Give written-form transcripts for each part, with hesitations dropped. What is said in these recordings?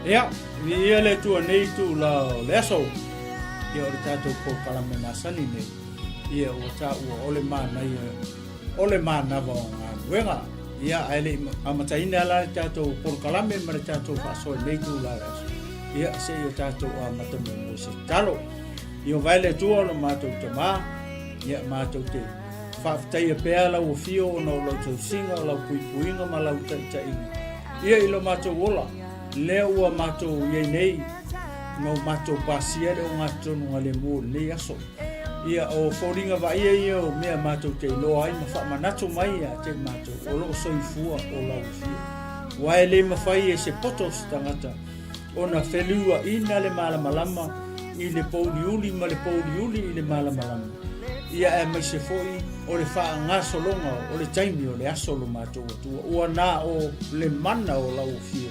Ia, viia le Atua nei itula o le aso, ia o le tatou polokalame masani nei, ia ua taua o le manaia o le manava o galuega. Ia, ae le i amataina la le tatou polokalame ma le tatou faasoa i nei itula o le aso, ia se i o tatou amata muamua i se tatalo. Ia vae le Atua o lo matou Tama, ia matou te faafetaia pea lau afio ona o lau tausiga, o lau puipuiga ma lau taitaiga. Ia i lo matou ola, lea ua matou i ai nei, ma ua matou pasia le ogatotonu galemu o lenei aso. Ia, o foliga vaaia ia o mea matou te iloa ai ma faamanatu mai ia te i matou, o loo soifua o lau afio. Aua e le mafai e se poto o se tagata ona feliuaina le malamalama i le pouliuli ma le pouliuli i le malamalama, ia aemaise foi o le faagasologa o le taimi o le aso lo matou Atua, ua na o le mana o lau afio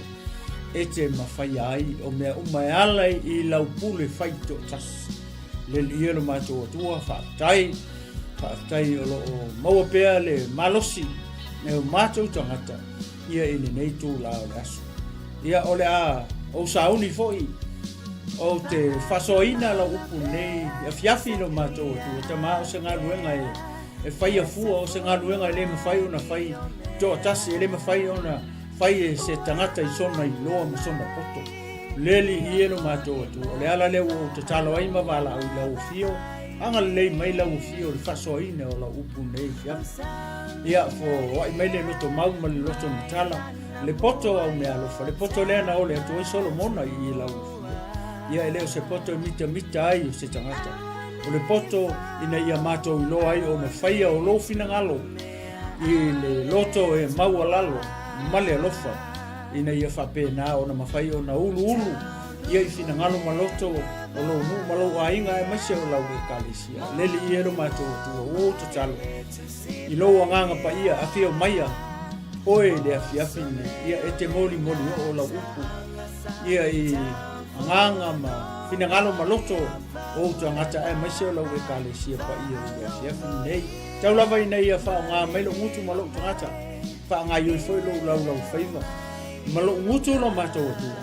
e te mafaia ai o mea uma e ala i lau pule fai toatasi. Le Alii e lo matou Atua, faafetai, faafetai o lo o maua pea le malosi e o matou tagata ia i lenei itula o le aso. Ia, o le a ou sauni foi, ou te faasoaina lau upu lenei afiafi i lo matou Atua. Tama, o se galuega e, e faia fua, o se galuega e le mafai ona fai toatasi, e le mafai ona fai e se tagata i sona iloa ma sona poto. Le Alii e lo matou Atua, o le ala lea ua ou tatalo ai ma valaau i lau afio, agalelei mai lau afio i le faasoaina o lau upu lenei afiafi. Ia, foai mai le loto mau ma le loto matala, le poto au meaalofa, le poto lea na ole atu ai Solomona i i lau afio. Ia, e le o se poto e mitamita ai o se tagata. O le poto ina ia matou iloa ai ona faia o lou finagalo i le loto e maualalo ma le alofa, ina ia faapena ona mafai ona uluulu ia i finagalo ma loto o lou nuu ma lou aiga aemaise o lau Ekalesia. Le Alii e lo matou Atua, ua ou tatalo i lou Agaga Paia, afio maia oe i le afiafi lenei, ia e te molimoli oo lau upu ia i agaga ma finagalo ma loto o ou tagata aemaise o lau Ekalesia paia i le afiafi lenei. Tau lava ina ia faaaoga mai lou gutu ma lou tagata, faagaoioi foi lou laulau faiva ma lou gutu lo matou Atua.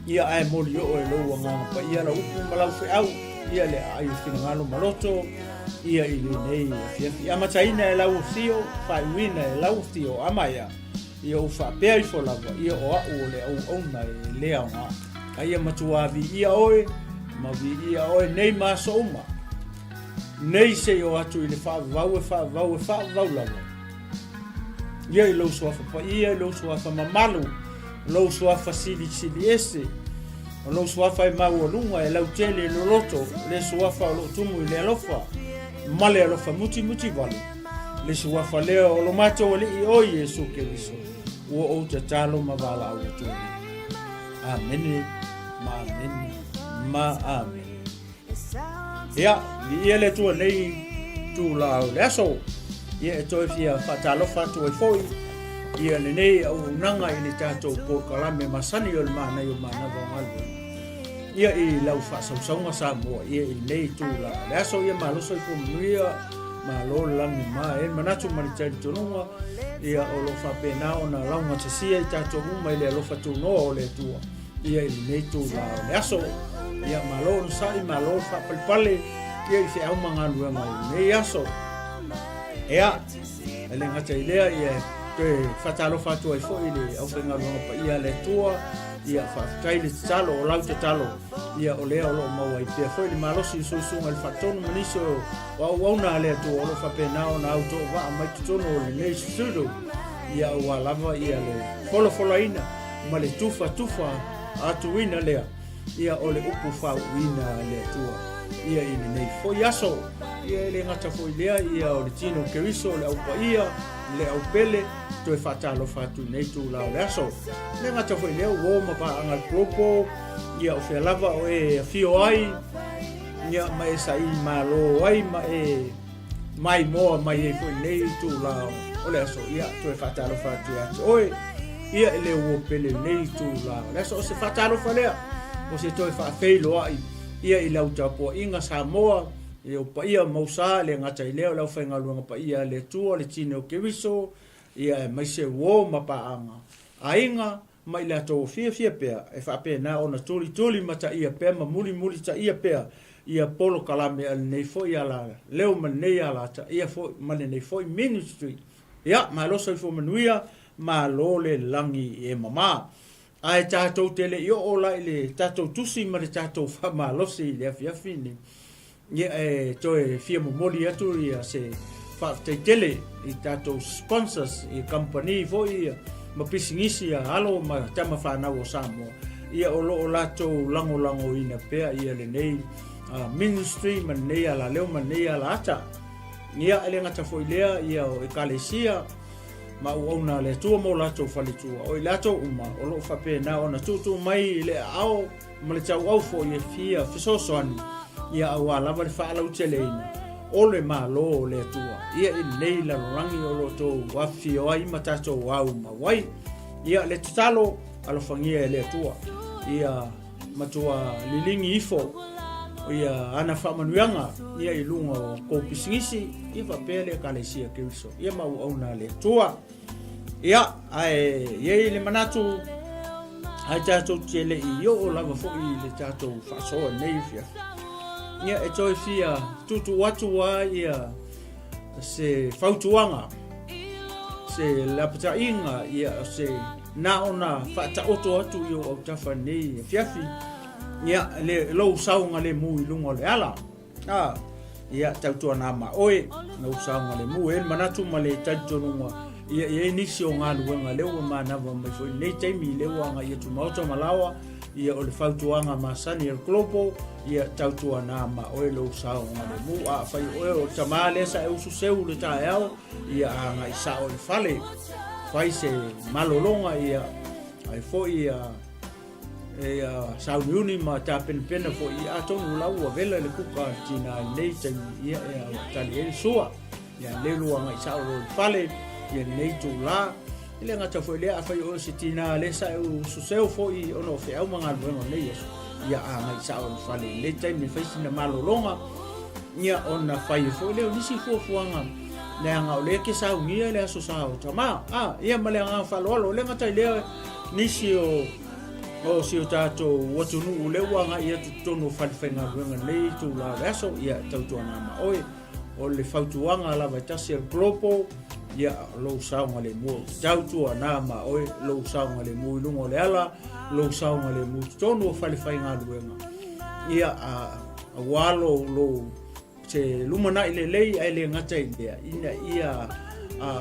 Ia ae moli oo e lou Agaga Paia lau upu ma lau feau, ia le aai o finagalo ma loto, ia i lenei afiafi. Amataina e lau afio, faaiuina e lau afio, amaea, ia ou faapea ifo lava, ia o au o le auauna e le aoga. A ia matua viia oe, ma viia oe nei ma aso uma, nei se i o atu i le faavavau e faavavau e faavavau lava. Ia i lou suafa paia, i lou suafa mamalu, lou suafa silisili ese, o lou suafa e maualuga, e lautele e loloto, le suafa o loo tumu i le alofa, ma le alofa mutimuti wale, le suafa lea o lo matou Alii o Iesu Keriso, ua ou tatalo ma valaau atu ai. Amene, ma amene, ma amene. Ia, viia le Atua nei itula o le aso. Ia, e toe fia faatalofa atu ai foi ia lenei auaunaga i le tatou polokalame masani o le manaia o manava o galuega. Ia, i lau faasausauga Samoa, ia i lenei itula o le aso, ia malo soifua manuia, malo le lagi ma e manatu ma le talitonuga, ia o lo o faapena ona laugatasia i tatou uma i le alofa tunoa o le Atua. Ia i lenei itula o le aso. Ia malo onosai, malo le faapalepale ia i feau ma galuega i lenei aso. Ia, e le gata i lea, ia toe faatalofa atu ai foi i le aufaigaluega paia a le Atua. Ia faafetai le tatalo, o lau tatalo, ia o lea o lo o maua ai pea foi le malosi i susuga i le faatonu ma nisi o auauna a le Atua o lo o faapena ona autoovaa mai totonu o lenei studio. Ia aua lava ia le folafolaina ma le tufatufa atuina lea, ia o le upu faauuina a le Atua, ia i lenei foi aso. Ia e le gata foi lea, ia o le tino o Keriso, o le au paia, le au pele, toe faatalofa atu i nei itula o le aso. E le gata foi lea, uo ma paaga global, ia o fea lava o e afio ai, ia ma e saili malo ai, ma e maimoa mai ai foi lenei itula o le aso, ia toe faatalofa atu ia te oe, ia e le uo pele lenei itula o le aso. O se faatalofa lea, o se toe faafeiloai ia i lau tapuaiga Samoa, i ou paia ma ou sa, le gata i lea o le aufaigaluega paia a le Atua, le tino o Keriso, ia aemaise uo ma paaga aiga. ma i latou ua fiafia pea e faapena ona tulituli mataia pea ma mulimulitaia pea ia polokalame a lenei foi ala leo ma lenei alata ia foi ma lenei foi ministry. Ia, malo soifua manuia, malo le lagi e mama. Ae tatou te le i oo la i le tatou tusi ma le tatou faamalosi i le afiafi lenei, ia e toe fia momoli atu ia se faafetai tele i tatou sponsors i kamupani foi ia ma pisinisi a alo ma tama fanau o Samoa ia o lo o latou lagolagoina pea ia lenei ministry ma lenei alaleo ma lenei alaata. Ia e le gata foi lea ia o ekalesia ma auauna a le Atua mo latou faletua, o i latou uma o lo o faapena ona tuutuu mai i le aao ma le tauau foi e fia fesoasoani, ia auā lava le faalauteleina o le Malo o le Atua, ia i lenei lalolagi o lo o tou afifio ai ma tatou au mau ai. Ia le tatalo, alofagia e le Atua, ia matua liligi ifo ia ana faamanuiaga ia i luga o kou pisinisi, ia faapea le Ekalesia Keriso, ia ma auauna a le Atua. Ia, ae i ai le manatu, ae tatou te le i oo lava foi i le tatou faasoa i lenei afiafi. Ia, e toe fia tuutuu atu lava ia se fautuaga, se lapataiga, ia se na ona faataoto atu i ou autafa i lenei afiafi, ia, le, lou saogalemu i luga o le ala. A, ia, tautuana ma oe, lou saogalemu. E i ai le manatu ma le talitonuga, ia, e i ai nisi o galuega lea ua manava mai foi i lenei taimi, lea ua agai atu maota ma laoa, ia, o le fautuaga masani a le Global, ia, tautuana ma oe lou saogalemu. Afai o oe o le tama lea sa e usu seu i le taeao, ia agai sao i le fale, fai se malologa, ia, ai foi, ia, ia sauniuni ma tapenapena foi, ia, atonu o la ua vela le kuka a le tina i lenei taimi, ia, ia, ua tali ai le sua, ia, lea lua agai sao loa i le fale, ia, lenei itula. E le gata foi lea, afai o oe o se tina lea sa e usu seu foi ona o feau ma galuega o lenei aso, ia agai sao i le fale i lenei taimi e fai sina malologa, ia ona fai ai foi lea o nisi fuafuaga, leaga o lea e te saunia le Aso Sa o Tama. A, ia ma le agaga faaaloalo, e le gata i lea nisi o o si o tatou atunuu lea ua agai atu totonu o falefaigaluega i lenei itula o le aso, ia tautuana ma oe. O le fautuaga lava e tasi a le Global, ia lou saogalemu, tautuana ma oe lou saogalemu i luga o le ala, lou saogalemu i totonu o falefaigaluega. Ia, aua lou, lou se lumanai lelei ae le gata i lea, ina ia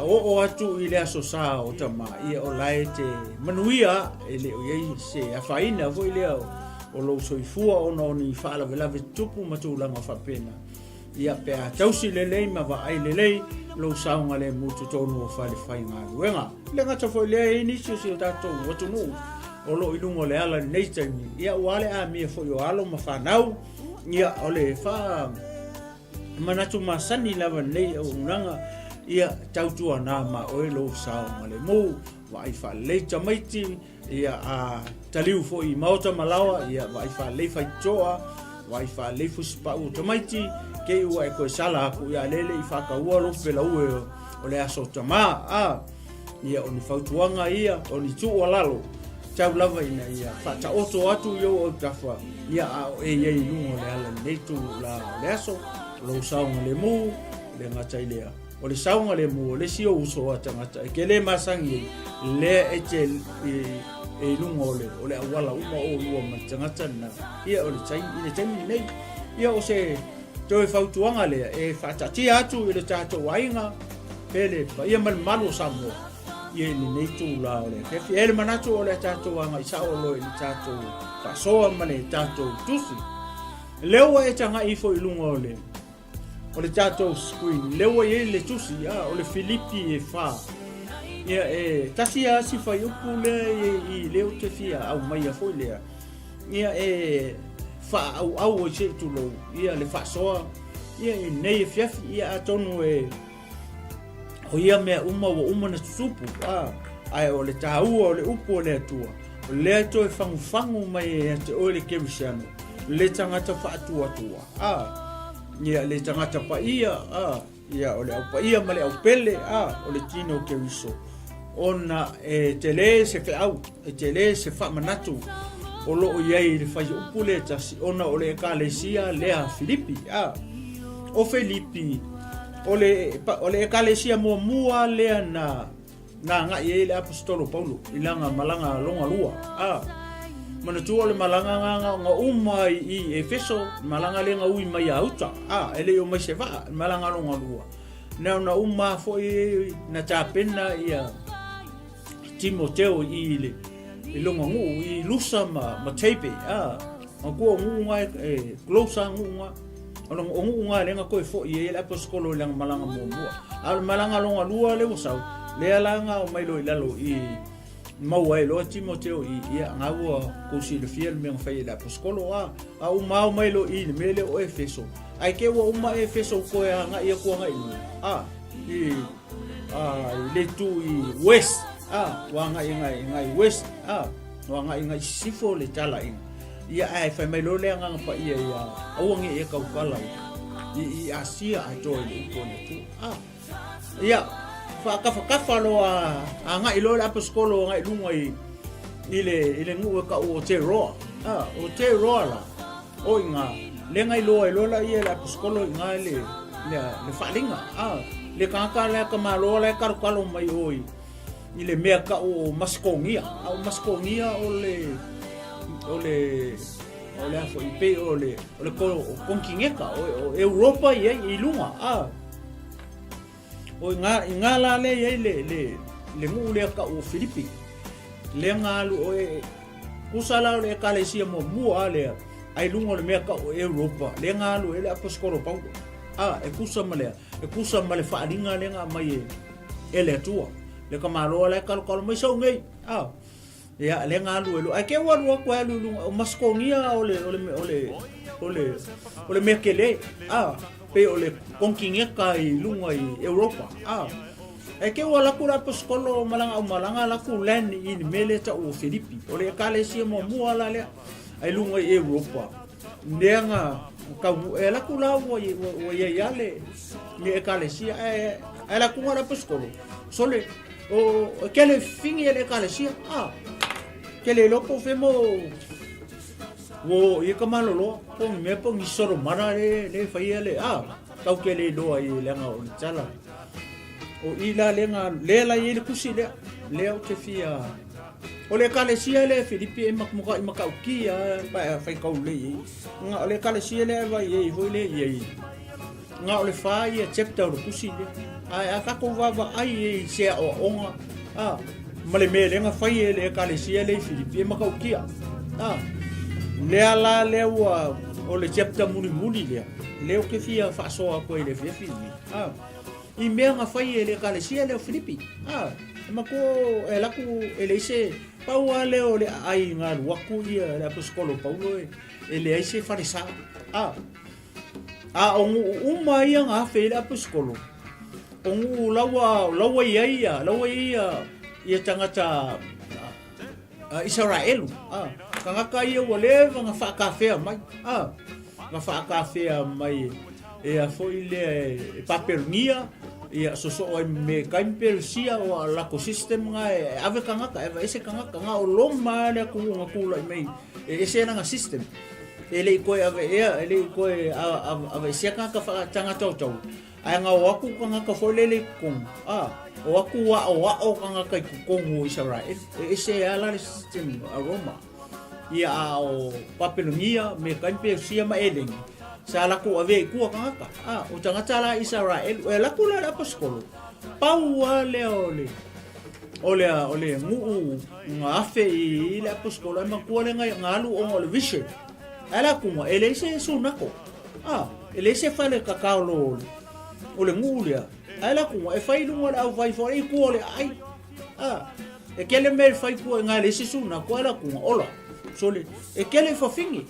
oo atu i le Aso Sa o Tama, ia o la e te manuia, e le o i ai se afaina foi lea o lou soifua ona o ni faalavelave tutupu ma tulaga faapena. Ia, pe a tausi lelei ma vaai lelei lou saogalemu i totonu o falefaigaluega. E le gata foi lea, e i ai nisi o si o tatou atunuu o lo o i luga o le ala i lenei taimi, ia ua le amia foi o alo ma fanau, ia o le faa manatu masani lava lenei auaunaga, ia tautuana ma oe lou saogalemu, vaai faalelei tamaiti, Ia, a taliu foi i maota ma laoa, ia vaai faalelei faitotoa, vaai faalelei fusipau o tamaiti, te i ua e toe sala atu, ia lea le i faataua lou pelaue o le aso tama. A, ia o ni fautuaga ia, o ni tuualalo, tau lava ina ia faataoto atu i ou autafa, ia a o e i ai i luga o le ala i lenei itula o le aso, lou saogalemu, le gata i lea. O le saogalemu o le isi ou uso a tagata e te le masani ai, lea e te e i luga o le, o le auala uma o lua ma le tagata lena. Ia o le taimi, i le taimi lenei. Ia o se toe fautuaga lea e faataatia atu i le tatou aiga pele paia ma le mamalu o Samoa ia i lenei itula o le afiafi. E le manatu o le tatou agai sao loa i le tatou faasoa ma le tatou tusi. Lea ua e tagai ifo i luga o le o le tatou screen lea ua i ai le tusi a o le Filipi e 4. Ia e tasi lava si fuaiupu lea i lea ou te fia aumaia foi lea. Ia e faaauau ai se i tulou ia le faasoa ia i nei afiafi ia atonu e o ia mea uma ua uma na tutupu a ae o le taua o le upu o le Atua o lea e toe fagufagu mai ai ia te oe le kerisiano le tagata faatuatua a ia le tagata paia a ia o le au paia ma le au pele a o le tino o Keriso. Ona e tele se feau, e tele se faamanatu o lo o i ai i le fuaiupu lea e tasi, ona o le Ekalesia lea Filipi. A, o Filipi, o le, o le Ekalesia muamua lea na, na agai ai le Aposetolo Paulo i lana malaga lona lua. A, manatua o le malaga na na uma i, i Efeso, malaga lea na ui mai ia uta. A, e le i o mai se vaa, malaga lona lua. Na ona uma foi na tapena ia Timoteo i le i longa nuu i Lusa ma ma Tape a ma kua nuu nga e close a nuu nga o longa o nuu nga lenga koe foi e le aposkolo i langa malanga muamua a o malanga longa lua le ua sau lea la nga o mai lo i lalo i maua ai loa Timoteo i ia nga ua kou silafia le mea na fai e le aposkolo a a uma ao mai lo i le mea lea o Efeso Ai ke ua uma Efeso koe agai aku agai i luga. A, i, a, i le itu i west. A, ua agai agai agai west. A, ua agai agai sisifo le talaiga. Ia ae fai mai loa le Agaga Paia ia aua ne i e tautala i, i Asia atoa i le upu a le Atua. A, ia, faatafatafa loa agai loa le aposetolo agai i luga i, i le, i le nuu e tau o Teroa. A, o Teroa la, O i ngā, le ngai loa e loa la ia le aposikolo i ngā le, le, le whalinga. A, le kākā lea ka maloa la e karokaro mai o i, i le mea ka o Masekonia. A o Masekonia o le, o le, o le afo i pei o le, o le konkineka, o, o Europa i ai, i lunga. A, o i ngā, i ngā la le i ai le, le, le nuu lea ka o Filipi. Le ngā alu o e, Tusa la o le Ekalesia muamua a lea, ai luga o le mea kau o Europa, lea na alu ai le Aposetolo Paulo. A, e tusa ma lea, e tusa ma le faaaliga lea na aumai e, e le Atua. Le tamaloa la e kalokalo mai sau nei. A, ia, lea na alu ai loa. Ae ke ua alu atu ai alu i luga, o Masekonia o le, o le, o le, o le, o le mea kele. A, pei o le konkinieka i luga i Europa. A, E ke ua laku le aposetolo ma lana aumalaga laku land i le mea lea tau o Filipi. O le ekalesia muamua la lea ai luga i Europa. Lea na taunuu e laku la ua ua iai lava le le ekalesia ae ae laku nga le aposetolo sole o e kele fifigi e le ekalesia a kele iloa po o fea mo ua ia ka maloloa po o ni mea po o ni solomara le le faia le a tau kele iloa i leaga o le tala. O i la le nga lea la i ai le tusi lea, lea ou te fia O le ekalesia lea e Filipi e makamuka i makaukia pa e faitau lelei ai. Nga o le ekalesia lea e vaai ai foi lea i ai. Nga o le fa ia chapter o le tusi lea. Ae a tatou vaavaai ai i se aoaoga a ma le mea lea na fai e le ekalesia lea i Filipi e matautia. A lea la lea ua o le chapter mulimuli lea, lea ou te fia faasoa atu ai i le afiafi lenei. A I mea na fai e le Ekalesia lea o Filipi. A, e matua e alu atu e leai se, pau lava lea o le aai na alu atu ia le Aposetolo Paulo e, e leai se falesa. A, a o nuu uma ia na afe ai le Aposetolo, o nuu la ua, la ua i ai ia, la ua i ai ia, ia tagata a, Isaraelu. A, tagata ia ua leva na faatafea mai. A, na faatafea mai e a foi lea e Papelonia, ia sosoo ai me kai ma Peresia o a lako system nga e ave tagata, e aveese tagata, nga o Roma le atunuu na tulai mai e ese lana system. E le i toe aveea, e le i toe aveesea tagata tagata o tau, ae na o atu tagata foi lele i totonu, a, o atu aoao tagata i totonu o Isaraelu, e ese lava la le system a Roma. Ia a o Papelonia, me kai ma Peresia ma Eleni, sa lakou avea i tua tagata. A, o tagata la Isaraelu, e lakou la le aposetolo, pau lava lea o le, o le, o le nuu na afe i le aposetolo, ai matua lea na alu ona o le vision. Ae la kuga, e leai se sunako. A, e leai se fale kakaolo o le nuu lea. Ae la kuga, e fai i luga o le auvai foi i tua o le aai. A, E kele mea e fai kua i ngā le isi suna, kua la kunga, ola, sole, e kele fafine.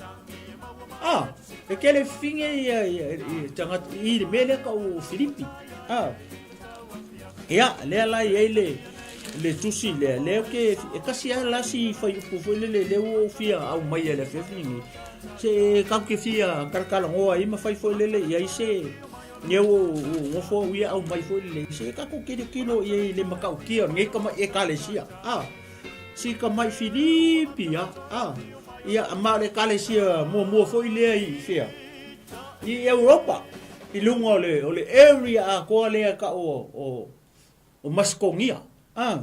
A, e kele fafine ia, ia, ia, tangata, i le mea lea ka o Filipi. A, ia, lea la i ai le, le tusi lea, lea ke, e kasi a la si fai upu foi le le, le ua fia au mai e le afiafi nei. Se kau ke fia kalakala ngoa i ma fai foi lele i ai se, Ia ua ou nofo au ia aumai foi lelei, se i tatou tilotilo i ai i le matautia o lenei tamai Ekalesia, a, si tamai Filipi a, a, ia, ma o le Ekalesia muamua foi lea i fea? I Europa, i luga o le, o le area atoa lea e tau o, o, o Masetonia, a.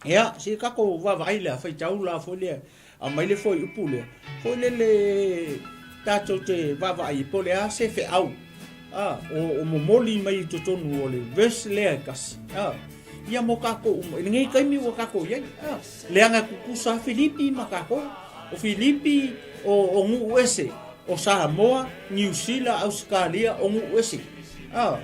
Ia, se i tatou vaavaai lea, faitau la foi lea, aumai le fuaiupu lea, foi lele tatou te vaavaai po o le a se feau a, o, o momoli mai i totonu o le verse lea e tasi, a, ia mo tatou uma, i lenei taimi ua tatou i ai, a, leaga e tutusa lava Filipi ma tatou, o Filipi o, o nuu ese, o Samoa, Niu Sila, Ausetalia, o nuu ese, a,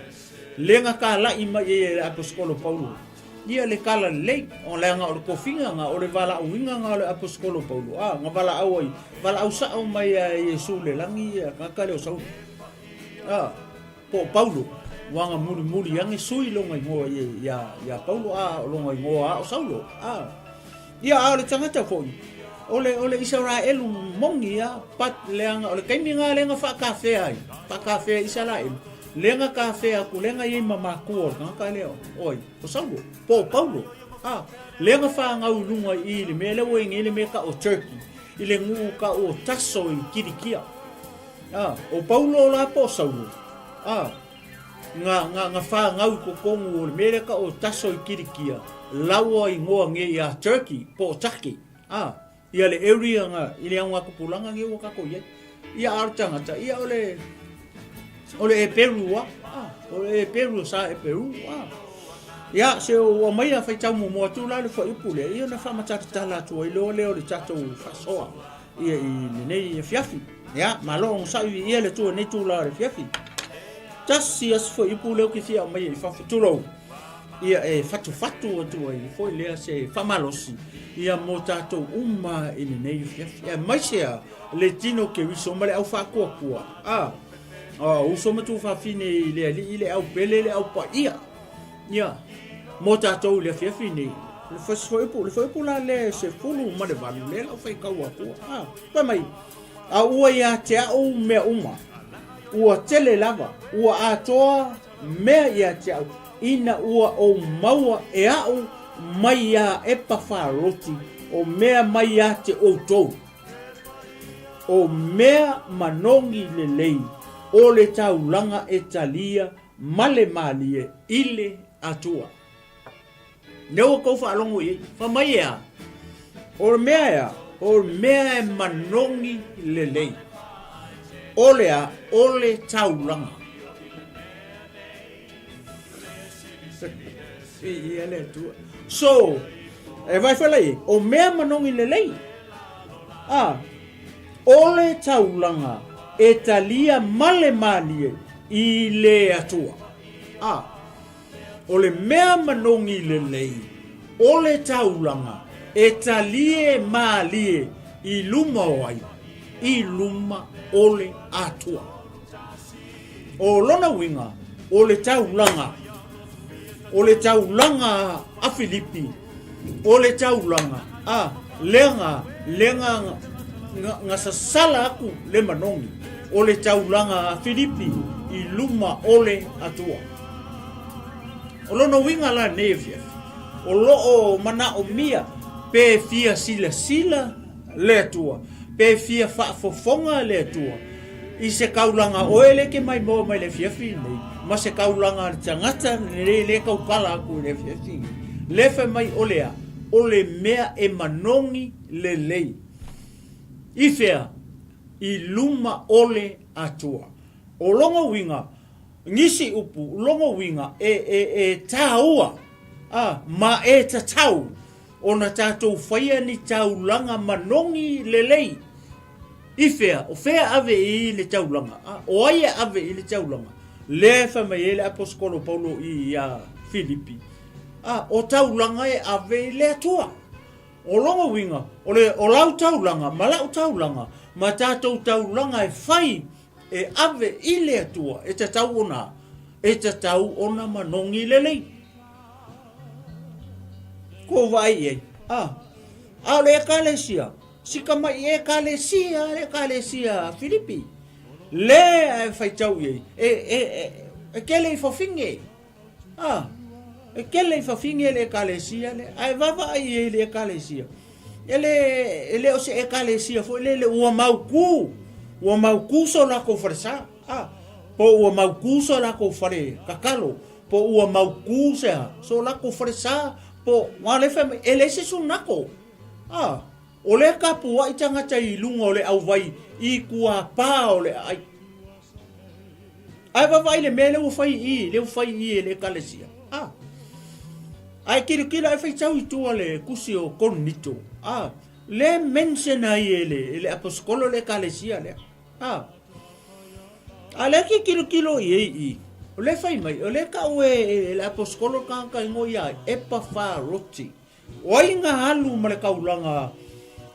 lea na talai mai ai e le Aposetolo Paulo. Ia le tala lelei, o leaga o le tofiga na, o le valaauina na o le Aposetolo Paulo, a, na valaau ai, valaau sao mai ia Iesu le lagi ia tagata lea o Saulo. A, po o Paulo, ua na mulimuli ane sui lona igoa ia, ia, ia Paulo, a, o lona igoa a o Saulo. A, ia, a o le tagata foi, o le, o le Isaraelu moni a, but leaga, o le taimi na lea na faatafea ai, faatafea Isaraelu, lea na tafea atu, lea na i ai ma matua o le tagata lea, o ai? O Saulo, po o Paulo, a, lea na fanau i luga i le mea lea ua i nei le mea tau o Turkey, i le nuu tau o Taso i Kilikia. A, o Paulo la po o Saulo, a, na, na, na fanau i totonu o le mea lea tau o Taso i Kilikia, laua igoa nei ia Turkey po o Turkey, a, ia le area na, i le augatupulaga nei ua tatou i ai. Ia a o le tagata, ia o le, o le Eperu a, a, o le Eperu sa Eperu a. Ia, se ua mai a faitau muamua atu la le fuaiupu lea, ia ona faamatatatala atu ai loa lea o le tatou faasoa ia i lenei afiafi. Ia, malo onosai viia le Atua i lenei itula o le afiafi. Tasi aso fuaiupu lea ou te fia aumaia i fafo, tulou. Ia e fatufatu atu ai foi lea se faamalosi ia mo tatou uma i lenei afiafi. Aemaise a le tino Keriso ma le au faatuatua. A, a uso ma tuafafine i le alii, le au pele, le au paia. Ia, mo tatou i le afiafi nei. Le fuaiupu, le fuaiupu la le 18, lea lau faitau atu. A, fai mai, a ua ia te au mea uma, ua tele lava, ua atoa mea ia te au, ina ua ou maua e a'u mai iā Epafaloti o mea mai ia te outou, o mea manogi lelei o le taulaga e talia ma le malie i le Atua. Lea ua tou faalogo i ai, fai mai e a? O le mea e a? O le mea e manogi lelei. O le a? O le taulaga. Viia le Atua. So, e vai foi lai, o mea manogi lelei. A, o le taulaga e talia ma le malie i le Atua. A, o le mea manogi lelei, o le taulaga e talie malie i luma o ai? I luma o le Atua. O lona uiga, o le taulaga, o le taulaga a Filipi, o le taulaga a lea na, lea na, na, na sasala aku le manogi, o le taulaga a Filipi i luma o le Atua. O lona uiga la nei afiafi, o lo o manaomia pe fia silasila le Atua, pe fia faafofoga le Atua i se taulaga oe le ke maimoa mai le afiafi lenei, ma se taulaga a le tagata lenei le tautala atu i le afiafi lenei. Le fai mai o le a? O le mea e manogi lelei. I fea? I luma o le Atua. O lona uiga, nisi upu, lona uiga e, e, e tāua, a, ma e tatau ona tatou faia ni taulaga manogi lelei. I fea? O fea e ave i le taulaga? A, o ai e ave i le taulaga? Lea e fai mai ai le Aposetolo Paulo i iā Filipi, a, o taulaga e ave i le Atua. O lona uiga, o le, o lau taulaga ma la'u taulaga ma tatou taulaga e fai e ave i le Atua, e tatau ona, e tatau ona manogi lelei. Ko vaai i ai, a, a o le Ekalesia, si tamai Ekalesia, le Ekalesia a Filipi. Le ae faitau i ai, e, e, e, e kele i fafine. A, e kele i fafine le ekalesia lea, ae vaavaai i ai i le ekalesia. E le, e le o se ekalesia foi lele ua mautū, ua mautū so latou falesa, a, po ua mautū so latou fale tatalo, po ua mautū se a, so latou falesa, po, aua o lea e fai mai, e leai se sunako, a, o lea e tapuai tagata i luga o le auvai i tuapā o le aai. Ae vaavaai i le mea lea ua fai i i, lea ua fai i i e le Ekalesia. A. Ae kilokilo ae faitau i tua le tusi o Korinito. A. Lea e mention ai e le, e le aposetolo le Ekalesia lea. A. A lea ke kilokilo i ai i, o lea fai mai, o lea kau e, e le aposetolo le tagata igoa ia Epafaroti. O ai nga alu ma le kaulaga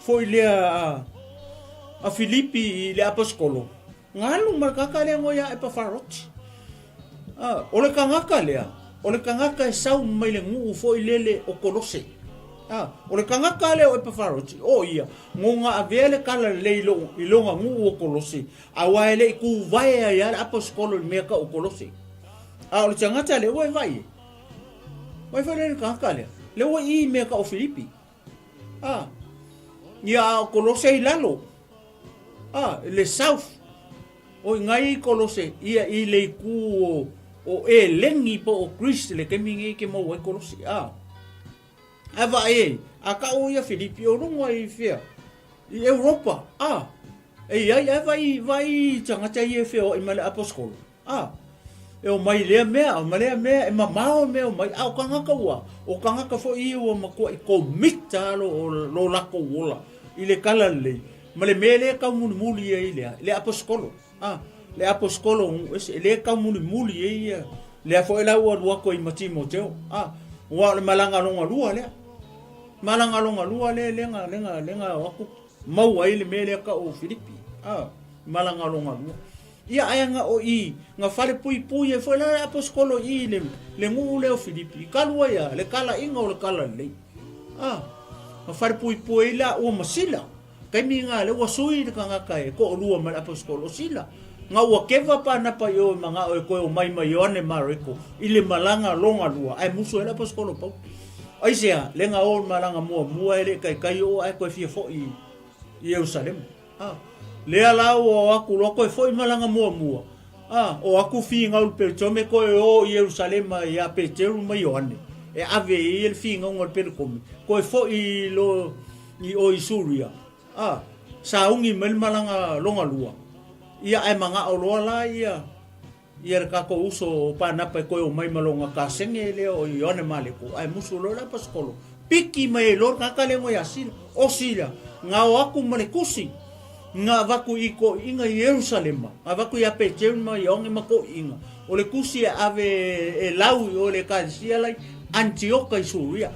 foi lea a, a Filipi i le aposetolo? Galu ma le tagata lea ngoe ia Epafaroti. Ah, o le tagata lea, o le tagata e sau mai le nuu foi lele o Kolose. Ah, o le tagata lea o Epafaroti, o ia, ngo nga avea le tala lelei i lo, i lona nuu o Kolose, aua e le i tuvae ai a le aposetolo i le mea tau o Kolose. A o le tagata lea ua e vaai e. Vai foi le tagata lea, lea ua i mea tau o Filipi. Ah, ia a o Kolose i lalo. Ah, le south. O i ngai i Kolose, ia i le itu o, o Eleni po o Greece le taimi nei ke maua ai Kolose. Ah. Ae vaai ai, a kau ia Filipi o luga i fea? I Europa. Ah. E iai ae vai vai tagata ia e feoai ma le aposetolo. A, e omai i lea mea, ma lea mea, e mamao mea omai, a o tagata ua, o tagata foi ia ua matuai komita lo, lo lakou ola i le tala lelei, ma le mea lea e taumulimuli ai lea, le aposetolo, a, le aposetolo o nuu ese, lea e taumulimuli ai ia, lea foi la ua alu atu ai ma Timoteo, a, aua o le malaga lona lua lea, malaga lona lua lea, lea na, lea na, lea na o atu maua ai le mea lea tau o Filipi, a, malaga lona lua. Ia ae na o i na fale puipui ai foi la le aposetolo i le, le nuu lea o Filipi, i talu ai a le talaiga o le tala lelei. A, na fale puipui ai la ua ma Sila. Taimi nga le ua sui le tagata e toalua ma le aposetolo o Sila. Na ua keva Panapa i o e manao e toe omai ma Ioane Mareko i le malaga lona lua, ae musu ai le aposetolo Paulo. Aisea, le na o le malaga muamua e le i taitai oo ae toe fia foi i Ierusalema. A, lea la ua o atu loa toe foi malaga muamua, a, o atu finau i le Peletome toe o i Ierusalema iā Peteru ma Ioane, e ave i ai le finauga o le Peletome, toe foi i lo, i o i Suria, a, sauni mai le malaga lona lua, ia ae manao loa la ia, Ia le tatou uso o Panapa e toe omai ma lona kasenge lea o Ioane Maleko, ae musu loa le aposetolo, piki mai ai loa le tagata lea ia Sila. O Sila, na o atu ma le tusi, na avatu i toeaiina i Ierusalema, na avatu ia Peteru ma Ioane ma toeaiina, o le tusi e ave e lau i o i le ekalesia la i Anitioka i Suria.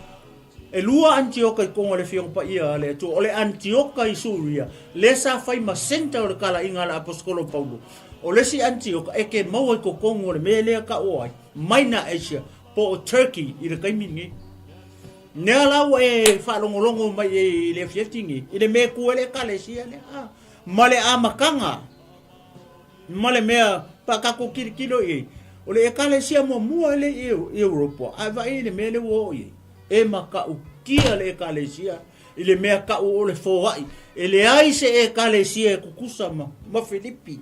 E lua Anitioka i totonu o le Afioga Paia a le Atua. O le Anitioka i Suria, lea sa fai ma centre o le talaiga a le Aposetolo Paulo. O le isi Anitioka e ke maua i totonu o le mea lea tau o ai, Minor Asia, po o Turkey i le taimi lenei. Nea la ua e faalogologo mai ai i le afiafi lenei, i le mea e tu ai le Ekalesia lea, a, ma le amataga, ma le mea pa tatou tilotilo i ai, o le Ekalesia muamua lea i Europa, ae vaai i le mea lea ua oo i ai. E matautia le Ekalesia i le mea tau o le foai. E leai se Ekalesia e tutusa ma, ma Filipi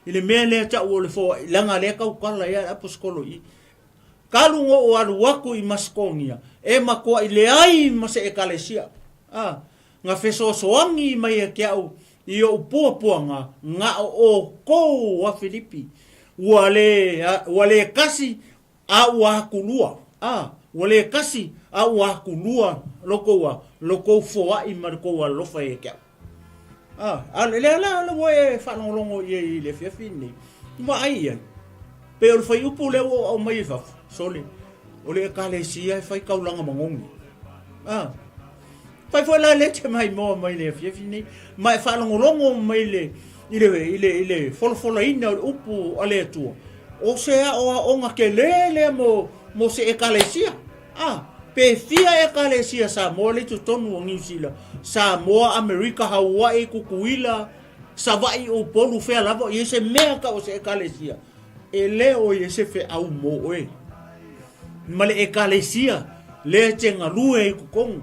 i le mea lea tau o le foai, leaga lea tautala ai a le aposetolo i i. Talu ona ou alu atu i Masetonia, e matuai leai ma se Ekalesia. A, na fesoasoani mai ia te au i oʻu puapuaga na o ʻoukou a Filipi, ua le, ua le kasi a ua akulua, a, ua le kasi a ua akulua lo kou a, lo kou foaʻi ma le kou alofa ia te au. A, a lea la le ua e faalogologo i ai i le afiafi lenei, vaai i ai, pei o le fuaiupu lea ua ou aumai i fafo, sole, o le Ekalesia e fai taulaga manogi. A, Fai foi la le te maimoa mai le afiafi nei, ma e faalogologo mai le, i le, i le, i le folafolaina o le upu a le Atua. O se aoaoga tele lea mo, mo se ekalesia. A, pe fia ekalesia Samoa le i totonu o Niu Sila, Samoa, Amerika, Hawaii, Kukuila, Savaii o Upolu fea lava o i ai se mea tau o se Ekalesia, e le o i ai se feau mo oe. Ma le Ekalesia lea e te galue ai i totonu,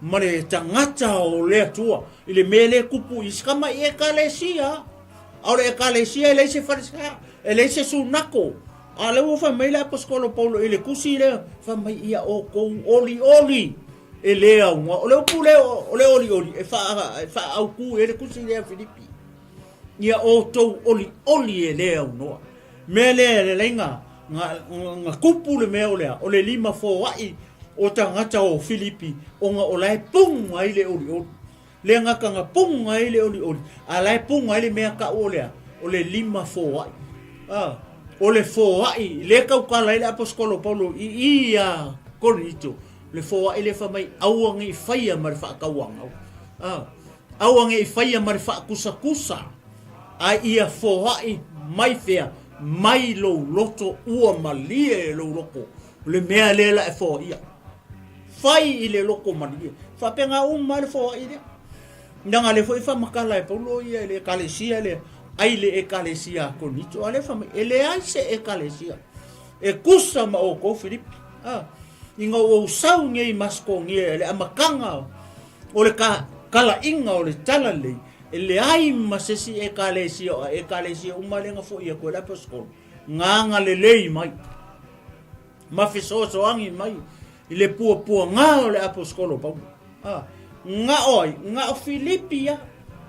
ma le tagata o le Atua, i le mea lea e tupu i si tamai Ekalesia. A o le Ekalesia e leai se falesa, e leai se sunako. A o lea ua fai mai le Aposetolo Paulo i le tusi lea, fai mai ia outou olioli e le aunoa. O le upu lea o le olioli e faaautu i ai le tusi lea a Filipi. Ia outou olioli e le aunoa. Mea lea e lelei na tupu le mea o le a, o le limafoa'i o tagata o Filipi ona o la e puga ai le olioli. Le gata na puga ai le olioli, a la e puga ai le mea ta'u o le a, o le limafoa'i. A, o le foa'i, lea e tautala ai le Aposetolo Paulo i i ia Korinito, le foa'i lea fai mai, aua ne i faia ma le faatauagau. A, aua ne i faia ma le faakusakusa, a ia foa'i mai fea, mai lou loto ua malie lou loto, le mea lea la e foaia. Fai i le loto malie. Faapena uma lava le foai lea. Leaga lea foi e faamatala e Paulo ia i le ekalesia lea, ai le ekalesia a Korinito, a lea fai mai, e leai se ekalesia e tusa ma outou Filipi. A, ina ua ou sau nei i Masetonia i le amataga o le talaiga o le Talalelei, e leai ma se isi ekalesia o ekalesia uma lea na foi atu ai le Aposetolo, na agalelei mai. ma fesoasoani mai i le puapuaga o le Aposetolo Paulo. A, gao ai, gao Filipi ia.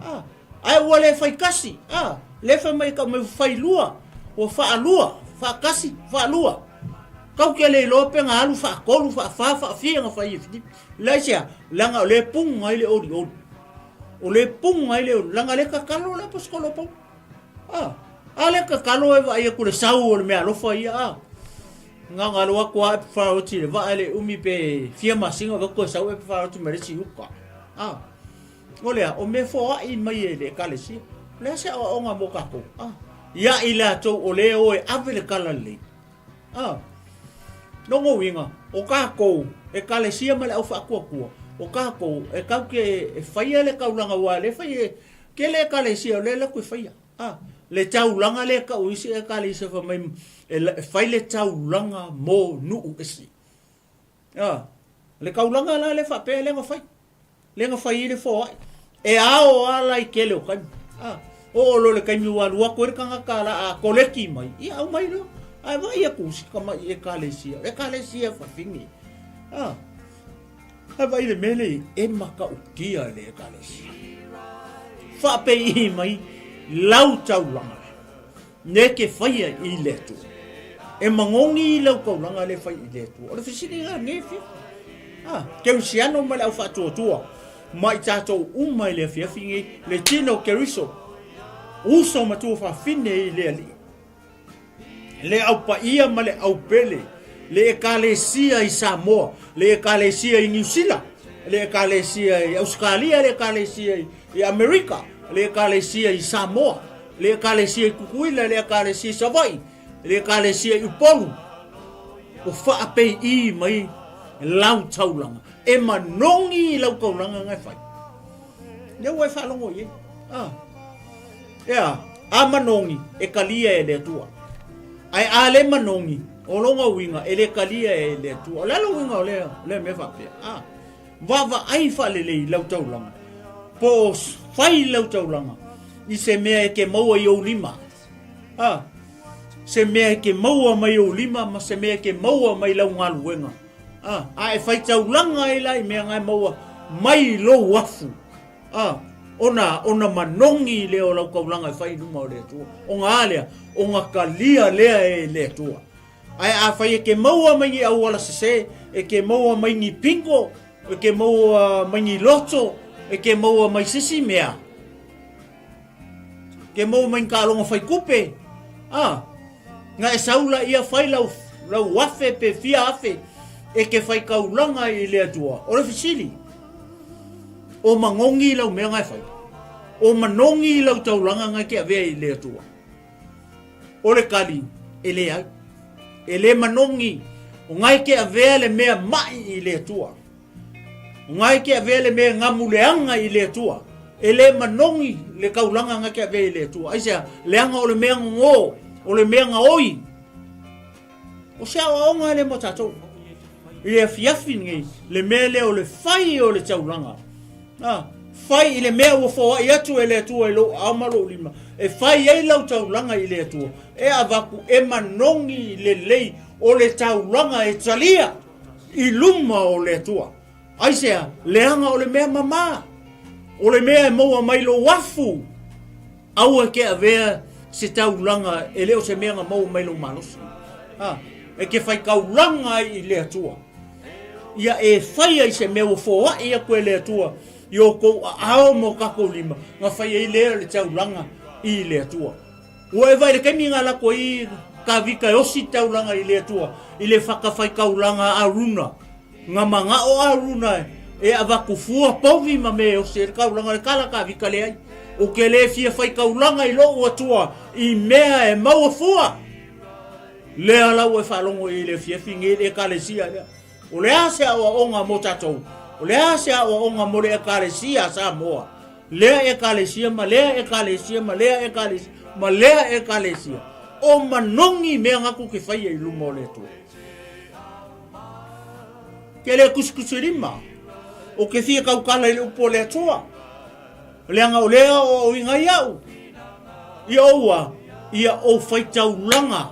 A, ae ua le faitasi. A, le fai mai ka mai failua, ua faalua, faatasi, faalua. Kau ke le iloa pe na alu faatolu, faafa, faafia na fai e Filipi. Leai se a, leaga o le puga ai le olioli. O le puga ai le olioli, leaga le tatalo le Aposetolo Paulo. A, a le tatalo e vaai atu le sau o le meaalofa ia, a. Na ona alu atu lava Epafaroti i le vaa e le umi pe fia masina o toe sau Epafaroti ma le isi uka. A, o le a, o mea foai mai e le Ekalesia. O le a se aoaoga mo tatou? A, ia i latou o lea e o e ave le talalelei. A, lona uiga, o tatou, Ekalesia ma le au faatuatua, o tatou e tatou te e faia le taulaga aua o lea e fai e tele Ekalesia o lea e alu atu e faia. A, le taulaga lea e tau e isi Ekalesia fai mai e fai le taulaga mo nuu ese. A, le taulaga la lea faapea lea na fai. Lea na fai ai le foai. E ao lava la i tele o taimi. A, oo loa i le taimi ua alu atu ai le tagata la a koleki mai, ia aumai loa. Ae vaai atu si tamai Ekalesia, o le Ekalesia fafine. A, ae vaai le mea lea e matautia e le Ekalesia. Faapei mai lau taulaga Ne ke faia i le Atua. E magogi i lau taulaga le fai i le Atua. O le fesili lena nei afiafi. Ah, Kerisiano ma le au faatuatua ma i tatou uma i le afiafi nei, le tino o Keriso, uso matua fafine i le Alii, le au paia ma le au pele, le Ekalesia i Samoa, le Ekalesia i Niu Sila, le Ekalesia i Ausetalia, le Ekalesia i Amerika, le Ekalesia i Samoa, le Ekalesia i Tutuila, le Ekalesia i Savaii, le Ekalesia i Upolu, ua faapei'i mai lau taulaga, e manogi i lau taulaga na e fai. Lea ua e faalogo i ai. Ah. Ea, a manogi, e kalia e le Atua. Ae a le manogi, o lona uiga, e le kalia e le Atua. O le a le uiga o lea, lea mea faapea? Ah. Vaavaai faalelei lau taulaga, po o fai lau taulaga i se mea e ke maua i ou lima. A, se mea e ke maua mai ou lima ma se mea e ke maua mai lau galuega. A, a e fai taulaga ai la i mea na e maua mai lou afu. A, ona, ona manogi lea o lau taulaga e fai i luma o le Atua. Ona a lea? Ona kalia lea e le Atua. Ae afai e ke maua mai ni auala sese, e ke maua mai ni pingo, e ke maua mai ni loto, e ke maua mai se isi mea, ke maua mai ni taaloga fai kupe, a, na e sau laia fai lau, lau afe pe fia afe, e ke fai kaulaga i le Atua. O le fesili, o magogi lau mea na e fai? O manogi lau taulaga na e ke avea i le Atua? O le kali, e leai. E le manogi, o ngai ke avea le mea ma'i i le Atua. O ngai ke avea le mea ngamuleaga i le Atua. E le manogi le taulaga na te avea i le Atua. Aisea? Leaga o le mea gogō, o le mea gaoi. O se aoaoga lea mo tatou. I le afiafi lenei, le mea lea o le fai o le taulaga. A, fai i le mea ua foai atu e le Atua i lou aao ma lou lima, e fai ai lau taulaga i le Atua, e avatu e manogi lelei o le taulaga e talia i luma o le Atua. Aisea? Leaga o le mea mamā, o le mea e maua mai lou afu. Aua e te avea se taulaga e le o se mea na maua mai lou malosi. A, e te faitaulaga ai i le Atua. Ia e fai ai se mea ua foai atu e le Atua i o tou aao ma o tatou lima, na fai ai lea o le taulaga i le Atua. Ua e vaai i le taimi na alu atu ai Tavita e osi taulaga i le Atua i le fatafaitaulaga a Aruna. Na manao Aruna e avatu fua povi ma mea e osi ai le taulaga, le tala Tavita leai. Ou te le fia faitaulaga i lou Atua i mea e maua fua. Lea la ua e faalogo i ai i le afiafi nei le Ekalesia lea. O le a se aoaoga mo tatou? O le a se aoaoga mo le Ekalesia a Samoa? Lea Ekalesia ma lea Ekalesia ma lea Ekalesia ma lea Ekalesia. O manogi mea gaku ke faia i luma o le Atua. Ke le kusikusi lima. O ke fia kaukala i le upu o le Atua. Leaga o lea o au inga iau. Ia oua, ia ou faitaulaga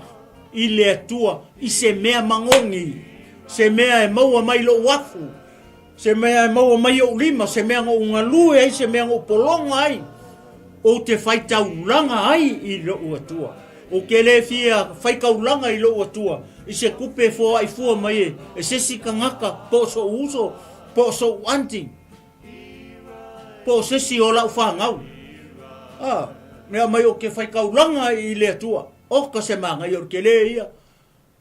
i le Atua i se mea magogi, se mea e maua mai lou afu, Se mea e maua mai ou lima, se mea na ou galue ai, se mea na ou pologa ai, ou te faitaulaga ai i lou Atua. Ou te le fia faitaulaga i lou Atua i se tupe e foai fua mai e se isi tagata, po o soʻu uso, po o soʻu aunty, po o se isi o lau fanau. A, mea mai ou te faitaulaga ai i le Atua. Oka se manaia o le tele ia.